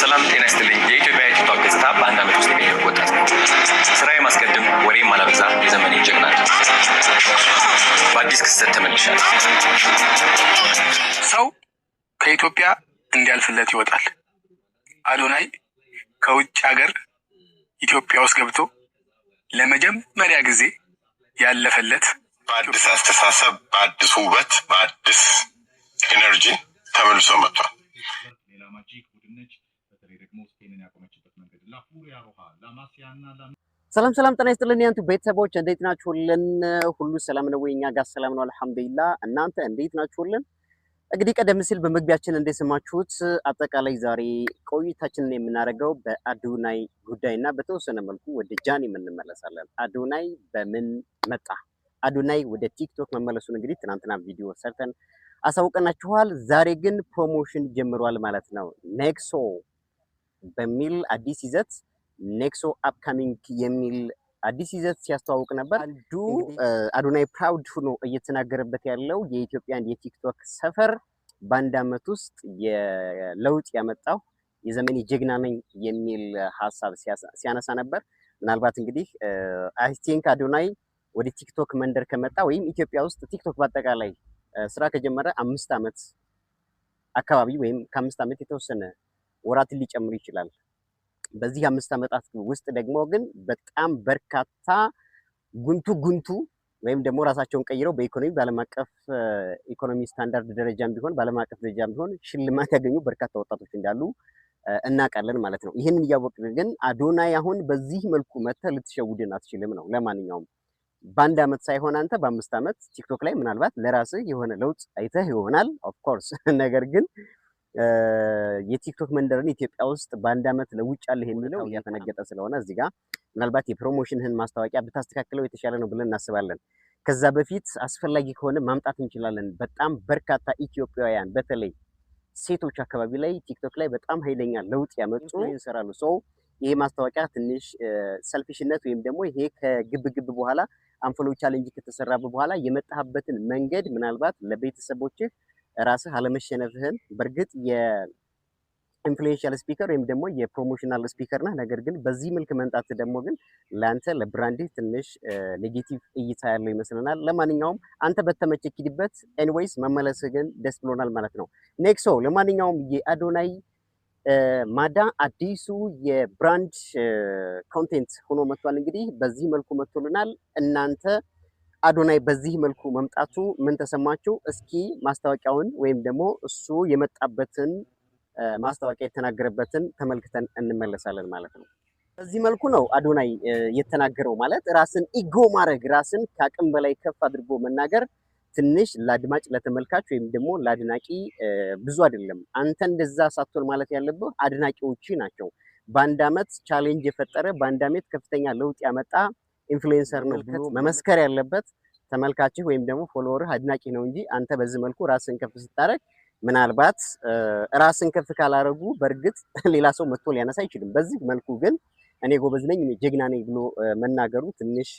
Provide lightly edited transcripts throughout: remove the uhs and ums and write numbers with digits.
ሰላም ጤና ይስጥልኝ። የኢትዮጵያ የቲክቶክ ገጽታ በአንድ ዓመት ውስጥ የቀየርኩ ወጣት ነኝ። ስራ የማስቀድም፣ ወሬ የማላበዛ የዘመኔ ጀግና ነኝ። በአዲስ ክስተት ተመልሻለሁ። ሰው ከኢትዮጵያ እንዲያልፍለት ይወጣል። አዶናይ ከውጭ ሀገር ኢትዮጵያ ውስጥ ገብቶ ለመጀመሪያ ጊዜ ያለፈለት በአዲስ አስተሳሰብ፣ በአዲስ ውበት፣ በአዲስ energy ተመልሶ መጥቷል። ሌላ magic ቡድን ነች። በተለይ ደግሞ ስፔንን ያቆመችበት መንገድ ላፉሪያ ሮሃ ላማሲያና ሰላም ሰላም፣ ጤና ይስጥልን ያንቱ ቤተሰቦች፣ እንዴት ናችሁልን? ሁሉ ሰላም ነው ወይ? እኛ ጋር ሰላም ነው አልሐምዱሊላህ። እናንተ እንዴት ናችሁልን? እንግዲህ ቀደም ሲል በመግቢያችን እንደሰማችሁት አጠቃላይ ዛሬ ቆይታችንን የምናደርገው በአዶናይ ጉዳይ እና በተወሰነ መልኩ ወደ ጃኒ እንመለሳለን። አዶናይ በምን መጣ? አዶናይ ወደ ቲክቶክ መመለሱን እንግዲህ ትናንትና ቪዲዮ ሰርተን አሳውቀናችኋል። ዛሬ ግን promotion ጀምሯል ማለት ነው። ኔክሶ በሚል አዲስ ይዘት፣ ኔክሶ upcoming የሚል አዲስ ይዘት ሲያስተዋውቅ ነበር። አንዱ አዶናይ proud ሆኖ እየተናገረበት ያለው የኢትዮጵያን የቲክቶክ ሰፈር በአንድ ዓመት ውስጥ የለውጥ ያመጣው የዘመኔ ጀግና ነኝ የሚል ሀሳብ ሲያነሳ ነበር። ምናልባት እንግዲህ I think አዶናይ ወደ ቲክቶክ መንደር ከመጣ ወይም ኢትዮጵያ ውስጥ ቲክቶክ በአጠቃላይ ስራ ከጀመረ 5 ዓመት አካባቢ ወይም ከ5 ዓመት የተወሰነ ወራትን ሊጨምር ይችላል። በዚህ 5 ዓመታት ውስጥ ደግሞ ግን በጣም በርካታ ጉንቱ ጉንቱ ወይም ደግሞ ራሳቸውን ቀይረው በኢኮኖሚ፣ በዓለም አቀፍ ኢኮኖሚ ስታንዳርድ ደረጃም ቢሆን፣ በዓለም አቀፍ ደረጃም ቢሆን ሽልማት ያገኙ በርካታ ወጣቶች እንዳሉ እናውቃለን ማለት ነው። ይህንን እያወቅን ግን አዶናይ አሁን በዚህ መልኩ መጥተህ ልትሸውድን አትችልም ነው። ለማንኛውም በአንድ ዓመት ሳይሆን አንተ በ5 ዓመት ቲክቶክ ላይ ምናልባት ለራስህ የሆነ ለውጥ አይተህ ይሆናል of course። ነገር ግን የቲክቶክ መንደርን ኢትዮጵያ ውስጥ በአንድ ዓመት ለውጫለሁ የሚለው እያፈነገጠ ስለሆነ እዚህ ጋር ምናልባት የ promotion ህን ማስታወቂያ ብታስተካክለው የተሻለ ነው ብለን እናስባለን። ከዛ በፊት አስፈላጊ ከሆነ ማምጣት እንችላለን። በጣም በርካታ ኢትዮጵያውያን በተለይ ሴቶች አካባቢ ላይ ቲክቶክ ላይ በጣም ኃይለኛ ለውጥ ያመጡ ይሰራሉ። So ይሄ ማስታወቂያ ትንሽ selfish ነት ወይም ደግሞ ይሄ ከግብግብ በኋላ፣ unfollow challenge ከተሰራበት በኋላ የመጣህበትን መንገድ ምናልባት ለቤተሰቦችህ ራስህ አለመሸነፍህን፣ በእርግጥ የ influential speaker ወይም ደግሞ የ promotional speaker ነህ። ነገር ግን በዚህ መልክ መምጣት ደግሞ ግን ለአንተ ለ brand ህ ትንሽ negative እይታ ያለው ይመስለናል። ለማንኛውም አንተ በተመቸህ ሂድበት። Anyways መመለስህ ግን ደስ ብሎናል ማለት ነው። ኔክሶ ለማንኛውም የአዶናይ ማዳ አዲሱ የ brand content ሆኖ መጥቷል። እንግዲህ በዚህ መልኩ መጥቶልናል። እናንተ አዶናይ በዚህ መልኩ መምጣቱ ምን ተሰማችሁ? እስኪ ማስታወቂያውን ወይም ደግሞ እሱ የመጣበትን ማስታወቂያ የተናገረበትን ተመልክተን እንመለሳለን ማለት ነው። በዚህ መልኩ ነው አዶናይ የተናገረው። ማለት ራስን ego ማድረግ፣ ራስን ከአቅም በላይ ከፍ አድርጎ መናገር ትንሽ ለአድማጭ፣ ለተመልካች ወይም ደግሞ ለአድናቂ ብዙ አይደለም። አንተ እንደዛ ሳትሆን ማለት ያለብህ አድናቂዎች ናቸው። በአንድ ዓመት challenge የፈጠረ፣ በአንድ ዓመት ከፍተኛ ለውጥ ያመጣ influencer ነው ብሎ መመስከር ያለበት ተመልካችህ ወይም ደግሞ follower ህ፣ አድናቂ ነው እንጂ አንተ በዚህ መልኩ ራስን ከፍ ስታደርግ ምናልባት ራስን ከፍ ካላረጉ በእርግጥ ሌላ ሰው መጥቶ ሊያነሳ አይችልም። በዚህ መልኩ ግን እኔ ጎበዝ ነኝ፣ እኔ ጀግና ነኝ ብሎ መናገሩ ትንሽ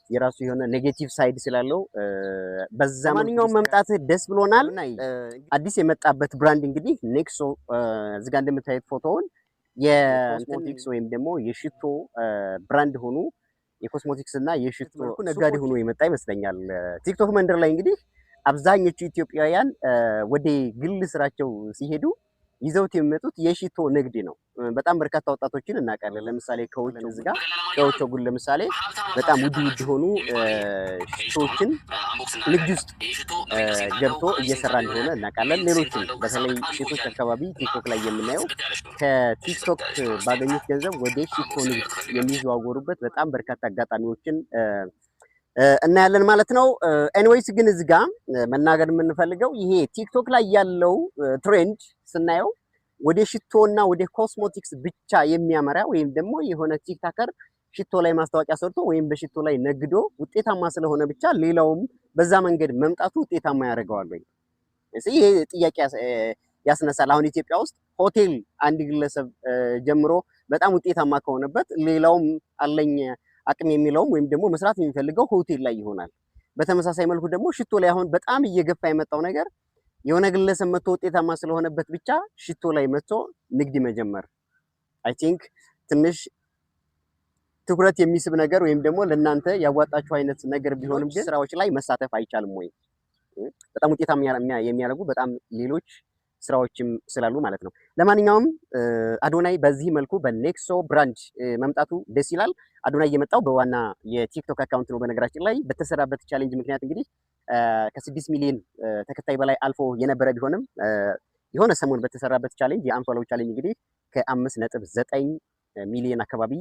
የራሱ የሆነ negative side ስላለው በዛ ማንኛውም መምጣትህ ደስ ብሎናል። አዲስ የመጣበት brand እንግዲህ ኔክሶ፣ እዚህ ጋር እንደምታዩት ፎቶውን፣ የኮስሞቲክስ ወይም ደግሞ የሽቶ brand ሆኑ፣ የኮስሞቲክስ እና የሽቶ ነጋዴ ሆኖ የመጣ ይመስለኛል። ቲክቶክ መንደር ላይ እንግዲህ አብዛኞቹ ኢትዮጵያውያን ወደ ግል ስራቸው ሲሄዱ ይዘውት የሚመጡት የሽቶ ንግድ ነው። በጣም በርካታ ወጣቶችን እናውቃለን። ለምሳሌ ከውጭ እዚህ ጋር ከውጭ ጉል ለምሳሌ በጣም ውድ ውድ የሆኑ ሽቶዎችን ንግድ ውስጥ ገብቶ እየሰራ እንደሆነ እናውቃለን። ሌሎችም በተለይ ሴቶች አካባቢ ቲክቶክ ላይ የምናየው ከቲክቶክ ባገኙት ገንዘብ ወደ ሽቶ ንግድ የሚዘዋወሩበት በጣም በርካታ አጋጣሚዎችን እናያለን ማለት ነው። Anyways ግን እዚህ ጋ መናገር የምንፈልገው ይሄ ቲክቶክ ላይ ያለው trend ስናየው ወደ ሽቶ እና ወደ ኮስሞቲክስ ብቻ የሚያመራ ወይም ደግሞ የሆነ TikToker ሽቶ ላይ ማስታወቂያ ሰርቶ ወይም በሽቶ ላይ ነግዶ ውጤታማ ስለሆነ ብቻ ሌላውም በዛ መንገድ መምጣቱ ውጤታማ ያደርገዋል ወይ? ይሄ ጥያቄ ያስነሳል። አሁን ኢትዮጵያ ውስጥ ሆቴል አንድ ግለሰብ ጀምሮ በጣም ውጤታማ ከሆነበት ሌላውም አለኝ አቅም የሚለውም ወይም ደግሞ መስራት የሚፈልገው ሆቴል ላይ ይሆናል። በተመሳሳይ መልኩ ደግሞ ሽቶ ላይ አሁን በጣም እየገፋ የመጣው ነገር የሆነ ግለሰብ መጥቶ ውጤታማ ስለሆነበት ብቻ ሽቶ ላይ መጥቶ ንግድ መጀመር I think ትንሽ ትኩረት የሚስብ ነገር ወይም ደግሞ ለእናንተ ያዋጣችሁ አይነት ነገር ቢሆንም ግን ስራዎች ላይ መሳተፍ አይቻልም ወይ? በጣም ውጤታማ የሚያደርጉ በጣም ሌሎች ስራዎችም ስላሉ ማለት ነው። ለማንኛውም አዶናይ በዚህ መልኩ በኔክሶ brand መምጣቱ ደስ ይላል። አዶናይ የመጣው በዋና የቲክቶክ account ነው። በነገራችን ላይ በተሰራበት challenge ምክንያት እንግዲህ ከ6 ሚሊዮን ተከታይ በላይ አልፎ የነበረ ቢሆንም የሆነ ሰሞን በተሰራበት challenge፣ የ unfollow challenge እንግዲህ ከ5.9 ሚሊዮን አካባቢ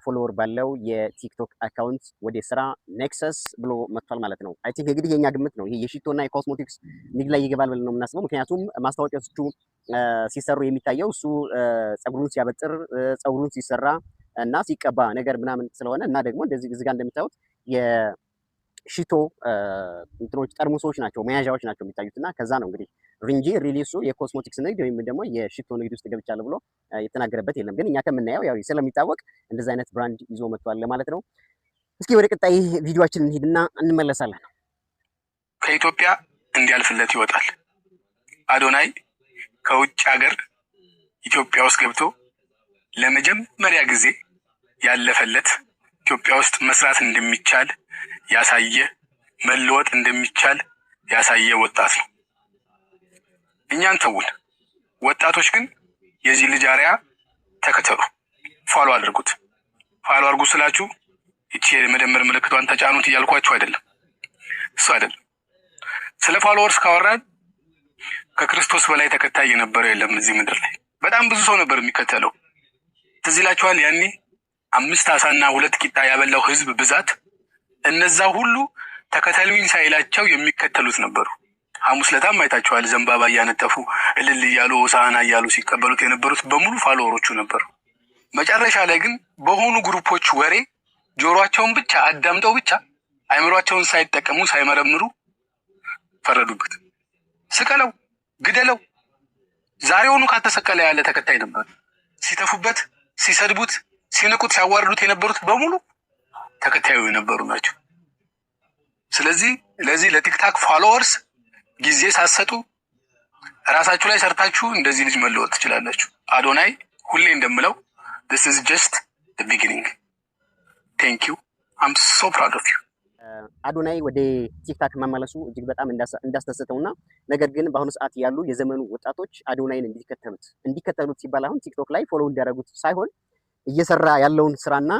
follower ባለው የቲክቶክ account ወደ ስራ ኔክሰስ ብሎ መጥቷል ማለት ነው። I think እንግዲህ የኛ ግምት ነው፣ ይሄ የሽቶና የኮስሞቲክስ ንግድ ላይ ይገባል ብለን ነው የምናስበው። ምክንያቱም ማስታወቂያዎቹ ሲሰሩ የሚታየው እሱ ፀጉሩን ሲያበጥር፣ ፀጉሩን ሲሰራ እና ሲቀባ ነገር ምናምን ስለሆነ እና ደግሞ እንደዚህ እዚህ ጋር እንደምታዩት የሽቶ እንትኖች ጠርሙሶች ናቸው፣ መያዣዎች ናቸው የሚታዩት። እና ከዛ ነው እንግዲህ እንጂ really እሱ የኮስሞቲክስ ንግድ ወይም ደግሞ የሽቶ ንግድ ውስጥ ገብቻለሁ ብሎ የተናገረበት የለም። ግን እኛ ከምናየው ያው ስለሚታወቅ እንደዚህ አይነት brand ይዞ መጥቷል ለማለት ነው። እስኪ ወደ ቀጣይ ቪዲዮአችን እንሂድና እንመለሳለን። ከኢትዮጵያ እንዲያልፍለት ይወጣል። አዶናይ ከውጭ ሀገር ኢትዮጵያ ውስጥ ገብቶ ለመጀመሪያ ጊዜ ያለፈለት፣ ኢትዮጵያ ውስጥ መስራት እንደሚቻል ያሳየ፣ መለወጥ እንደሚቻል ያሳየ ወጣት ነው። እኛን ተውን። ወጣቶች ግን የዚህ ልጅ አርአያ ተከተሉ፣ follow አድርጉት። Follow አድርጉ ስላችሁ ይቺ የመደመር ምልክቷን ተጫኑት እያልኳችሁ አይደለም። እሱ አይደለም። ስለ followers ካወራን ከክርስቶስ በላይ ተከታይ የነበረው የለም እዚህ ምድር ላይ። በጣም ብዙ ሰው ነበር የሚከተለው። ትዝ ይላችኋል፣ ያኔ አምስት አሳና ሁለት ቂጣ ያበላው ህዝብ ብዛት፣ እነዛ ሁሉ ተከተሉኝ ሳይላቸው የሚከተሉት ነበሩ። ሐሙስ ለታም አይታችኋል። ዘንባባ እያነጠፉ፣ እልል እያሉ፣ ሆሳዕና እያሉ ሲቀበሉት የነበሩት በሙሉ follower ኦቹ ነበሩ። መጨረሻ ላይ ግን በሆኑ group ኦች ወሬ ጆሮአቸውን ብቻ አዳምጠው ብቻ አይምሯቸውን ሳይጠቀሙ፣ ሳይመረምሩ ፈረዱበት። ስቀለው፣ ግደለው፣ ዛሬውኑ ካልተሰቀለ ያለ ተከታይ ነበር። ሲተፉበት፣ ሲሰድቡት፣ ሲንቁት፣ ሲያዋርዱት የነበሩት በሙሉ ተከታዩ የነበሩ ናቸው። ስለዚህ ለዚህ ለቲክታክ followers ጊዜ ሳትሰጡ ራሳችሁ ላይ ሰርታችሁ እንደዚህ ልጅ መለወጥ ትችላላችሁ። አዶናይ፣ ሁሌ እንደምለው this is just the beginning. Thank you. I'm so proud of you. አዶናይ ወደ ቲክታክ መመለሱ እጅግ በጣም እንዳስደሰተውና ነገር ግን በአሁኑ ሰዓት ያሉ የዘመኑ ወጣቶች አዶናይን እንዲከተሉት፣ እንዲከተሉት ሲባል አሁን ቲክቶክ ላይ follow እንዲያደርጉት ሳይሆን እየሰራ ያለውን ስራና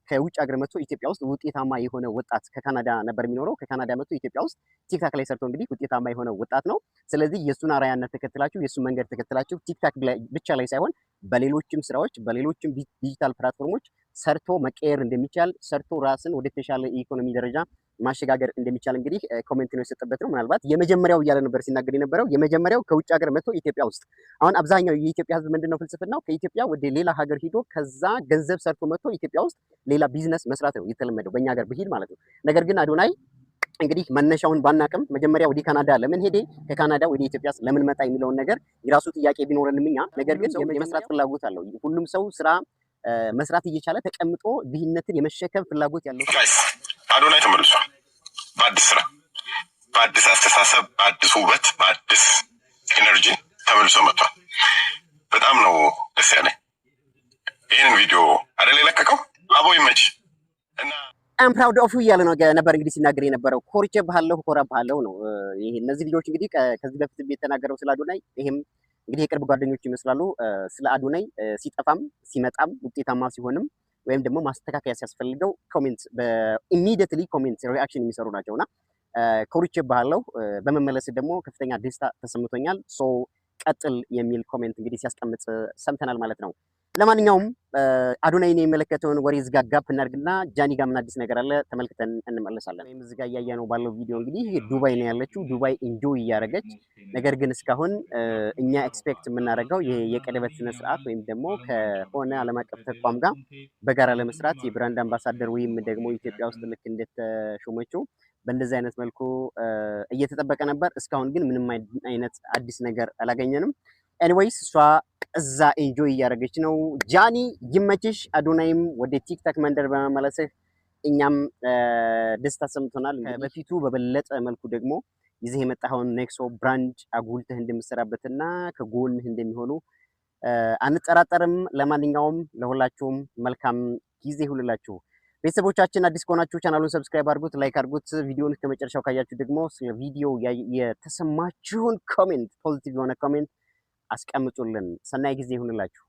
ከውጭ ሀገር መጥቶ ኢትዮጵያ ውስጥ ውጤታማ የሆነ ወጣት፣ ከካናዳ ነበር የሚኖረው። ከካናዳ መጥቶ ኢትዮጵያ ውስጥ ቲክታክ ላይ ሰርቶ እንግዲህ ውጤታማ የሆነ ወጣት ነው። ስለዚህ የእሱን አርአያነት ተከትላችሁ፣ የእሱን መንገድ ተከትላችሁ ቲክታክ ብቻ ላይ ሳይሆን በሌሎችም ስራዎች፣ በሌሎችም digital platform ኦች ሰርቶ መቀየር እንደሚቻል፣ ሰርቶ ራስን ወደ ተሻለ የኢኮኖሚ ደረጃ ማሸጋገር እንደሚቻል እንግዲህ comment ነው የሰጠበት ነው። ምናልባት የመጀመሪያው እያለ ነበር ሲናገር የነበረው፣ የመጀመሪያው ከውጭ ሀገር መጥቶ ኢትዮጵያ ውስጥ። አሁን አብዛኛው የኢትዮጵያ ሕዝብ ምንድነው ፍልስፍናው? ከኢትዮጵያ ወደ ሌላ ሀገር ሂዶ ከዛ ገንዘብ ሰርቶ መጥቶ ኢትዮጵያ ውስጥ ሌላ ቢዝነስ መስራት ነው የተለመደው በእኛ ሀገር ብሂል ማለት ነው። ነገር ግን አዶናይ እንግዲህ መነሻውን ባናቅም መጀመሪያ ወደ ካናዳ ለምን ሄደ፣ ከካናዳ ወደ ኢትዮጵያ ለምን መጣ የሚለውን ነገር የራሱ ጥያቄ ቢኖረንም እኛ ነገር ግን የመስራት ፍላጎት አለው። ሁሉም ሰው ስራ መስራት እየቻለ ተቀምጦ ድህነትን የመሸከም ፍላጎት ያለው Guys፣ አዶናይ ተመልሷል። በአዲስ ስራ፣ በአዲስ አስተሳሰብ፣ በአዲስ ውበት፣ በአዲስ energy ተመልሶ መጥቷል። በጣም ነው ደስ ያለኝ። ይህንን ቪዲዮ አይደል የለቀቀው? አቦ ይመች እና I'm proud of you እያለ ነው ነበር እንግዲህ ሲናገር የነበረው። ኮርቼብሃለሁ፣ እኮራብሃለሁ ነው። ይሄ እነዚህ ልጆች እንግዲህ ከዚህ በፊት የተናገረው ስለ አዶናይ፣ ይሄም እንግዲህ የቅርብ ጓደኞች ይመስላሉ። ስለ አዶናይ ሲጠፋም ሲመጣም፣ ውጤታማ ሲሆንም ወይም ደግሞ ማስተካከያ ሲያስፈልገው comment በ immediately comment reaction የሚሰሩ ናቸው። እና ኮርቼብሃለሁ፣ በመመለስ ደግሞ ከፍተኛ ደስታ ተሰምቶኛል። So ቀጥል የሚል comment እንግዲህ ሲያስቀምጥ ሰምተናል ማለት ነው። ለማንኛውም አዶናይን የሚመለከተውን ወሬ እዚጋ gap እናድርግና ጃኒ ጋር ምን አዲስ ነገር አለ ተመልክተን እንመለሳለን። ወይም እዚጋ እያየነው ባለው ቪዲዮ እንግዲህ ዱባይ ነው ያለችው። ዱባይ enjoy እያደረገች፣ ነገር ግን እስካሁን እኛ expect የምናደርገው ይሄ የቀለበት ስነ ስርዓት ወይም ደግሞ ከሆነ ዓለም አቀፍ ተቋም ጋር በጋራ ለመስራት የ brand ambassador ወይም ደግሞ ኢትዮጵያ ውስጥ ልክ እንደተሾመችው በእንደዚህ አይነት መልኩ እየተጠበቀ ነበር። እስካሁን ግን ምንም አይነት አዲስ ነገር አላገኘንም። Anyways እሷ እዛ enjoy እያደረገች ነው። ጃኒ ይመችሽ። አዶናይም ወደ ቲክታክ መንደር በመመለስህ እኛም ደስታ ሰምቶናል። በፊቱ በበለጠ መልኩ ደግሞ ይዘህ የመጣኸውን ኔክሶ brand አጉልተህ እንደምትሰራበትና ከጎንህ እንደሚሆኑ አንጠራጠርም። ለማንኛውም ለሁላችሁም መልካም ጊዜ ይሁንላችሁ። ቤተሰቦቻችን አዲስ ከሆናችሁ ቻናሉን subscribe አድርጉት፣ like አድርጉት። ቪዲዮውን እስከ መጨረሻው ካያችሁ ደግሞ ስለ ቪዲዮ የተሰማችሁን comment፣ positive የሆነ comment አስቀምጡልን። ሰናይ ጊዜ ይሁንላችሁ።